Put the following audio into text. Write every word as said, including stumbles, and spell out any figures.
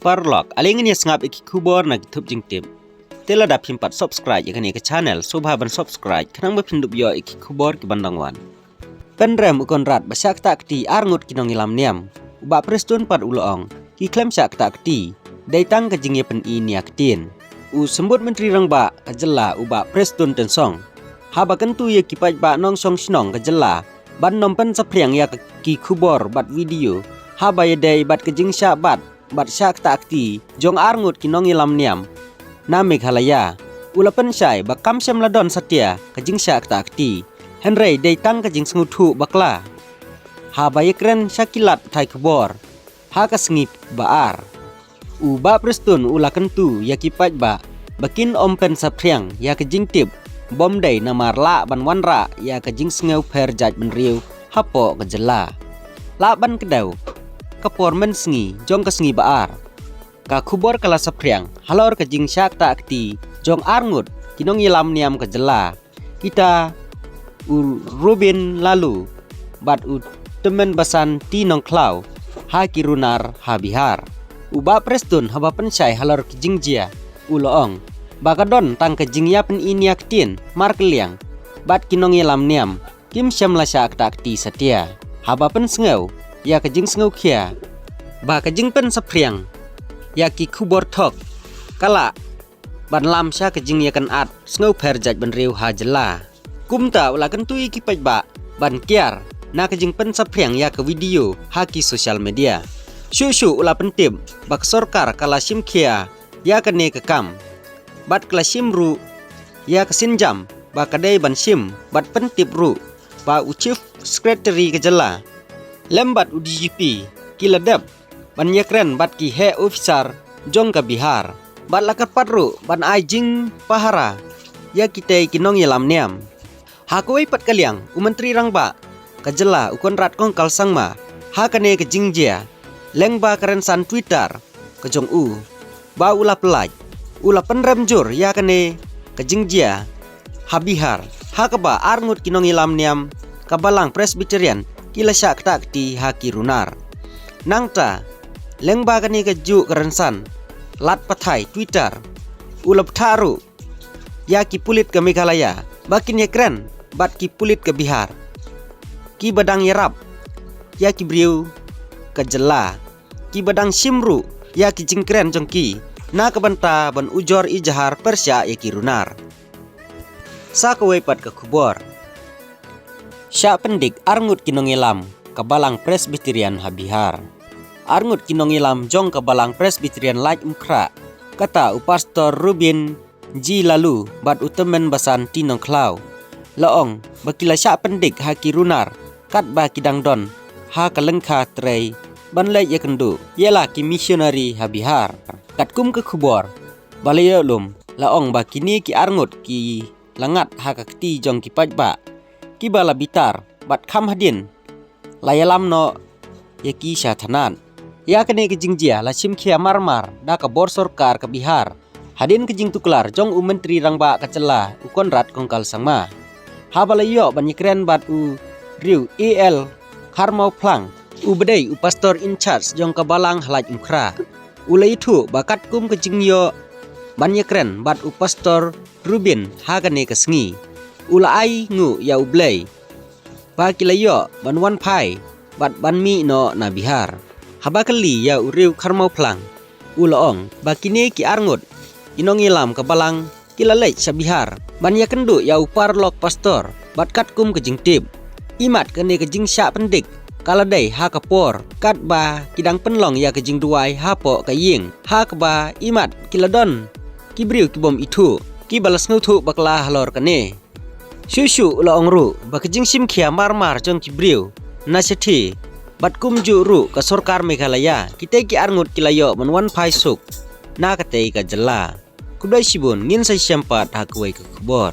Paralok, ale ngin ïa sngap ïa ki khubor na ki thup jingtip. Te lada phim pat subscribe ïa kane ka channel, sngewbha ban subscribe khnang ba phin dup ïoh ïa ki khubor ki ban dang wan. Pynrem u Conrad ba shah ktah kti ar ngut ki nongïalam niam. U Bah Prestone pat u la ong, ki khlem shah ktah kti, dei tang ka jingïapyni nia ktien. U Symbud Myntri Rangbah ka jylla u Bah Prestone Tynsong, haba kyntu ïa ki paidbah nongshong shnong ka jylla ban nym pynsaphriang ïa ki khubor bad video haba ïadei bad ka jingshah bat bad shah ktah kti jong ar ngut ki nongïalam niam na Meghalaya, u la pynshai ba kam shym la don satia ka jingshah ktah kti, hynrei dei tang ka jingsngewthuh bakla. Haba ïakren sha ki lad pathai khubor ha ka sngi ba ar, u Bah Prestone u la kyntu ïa ki paidbah ba kin ym pynsaphriang ïa ka jingtip bym dei namar lah ban wanrah ïa ka jingsngewpher jaitbynriew hapoh ka jylla. Lah ban kdew ka por mynsngi jong ka sngi ba ar, ka khubor ka la saphriang halor ka jingshah ktah kti jong ar ngut ki nongïalam niam ka jylla, kita u Rubin Laloo bad u Tymmen Basan T Nongkhlaw ha ki Runar ha Bihar. U Bah Prestone haba pynshai halor ki jingjia u la ong ba ka don tang ka jingïapyni nia ktien markylliang bad ki nongïalam niam kim shym la shah ktah kti satia. Haba pynsngew ïa ka jingsngewkhia ba ka jingpynsaphriang ïa ki khubor thok ka lah ban lam sha ka jingïakynad sngewpher jaitbynriew ha jylla. Kumta u la kyntu ïa ki paidbah ban kiar na ka jingpynsaphriang ïa ka video ha ki social media. Shuh shuh u la pyntip ba ka sorkar ka la shim khia ïa kane ka kam bad ka la shim ruh ïa ka sienjam ba ka dei ban shim bad pyntip ruh ba u Chief Secretary ka jylla lem bad u D G P ki la dep ban ïakren bad ki heh officer jong ka Bihar bad la kyrpad ruh ban ai jingpahara ïa kitei ki nongïalam niam. Ha kawei pat ka liang, u Myntri Rangbah ka jylla u Conrad Kongkal Sangma ha kane ka jingjia lyngba ka rynsan Twitter ka jong u ba u la pyllait, u la pynrem jur ïa kane ka jingjia ha Bihar ha kaba ar ngut ki nongïalam niam ka Balang Presbyterian ki la shah ktah kti ha ki Runar. Nangta lyngba kane ka juh ka rynsan lad pathai Twitter, u la bthah ruh ïa ki pulit ka Meghalaya ba kin ïakren bad ki pulit ka Bihar kiba dang ïarap ïa ki briew ka jylla, kiba dang shim ruh ïa ki jingkren jong ki na ka bynta ban ujor ijahar pyrshah ïa ki Runar. Sa kawei pat ka khubor. Shah pyndik ar ngut ki nongïalam ka Balang Presbyterian ha Bihar. Ar ngut ki nongïalam jong ka Balang Presbyterian Laitumkhrah, kata u Pastor Rubin G Laloo bad u Tymmen Basan T Nongkhlaw, la ong ba ki la shah pyndik ha ki Runar katba ki dang don ha ka lyngkha trei ban leit ïakynduh ïa la ki missionary ha Bihar. Katkum ka khubor ba la ïoh lum, la ong ba kine ki ar ngut ki la ngat ha ka kti jong ki paidbah kiba la bitar bad kham hadien la ïalam noh ïa ki sha thanat. Ïa kane ka jingjia la shim khia marmar da ka bor sorkar ka Bihar hadien ka jingtuklar jong u Myntri Rangbah ka jylla u Conrad Kongkal Sangma. Haba la ïoh ban ïakren bad u Riew A L Kharmawphlang, u ba dei u Pastor in charge jong ka Balang ha Laitumkhrah, u la ïathuh ba katkum ka jingïoh ban ïakren bad u Pastor Rubin ha kane ka sngi, u la ai nguh ïa U Blei ba ki la ïoh ban wan phai bad ban mih noh na Bihar. Haba kylli ïa u Riew Kharmawphlang, u la ong ba kine ki ar ngut ki nongïalam ka Balang ki la leit sha Bihar ban ïakynduh ïa u paralok pastor bad katkum ka jingtip, imat kane ka jingshah pyndik ka la dei ha ka por katba ki dang pynlong ïa ka jingduwai hapoh ka ïing, ha kaba imat ki la don ki briew ki bym ithuh kiba la sngewthuh bakla halor kane. Shuh shuh u la ong ruh ba ka jingshim khia marmar jong ki briew na shathie bad kumjuh ruh ka sorkar Meghalaya, kitei ki ar ngut ki la ïoh ban wan phai suk na katei ka jylla. Khublei shibun, ngin sa ïashem pat ha kawei ka khubor.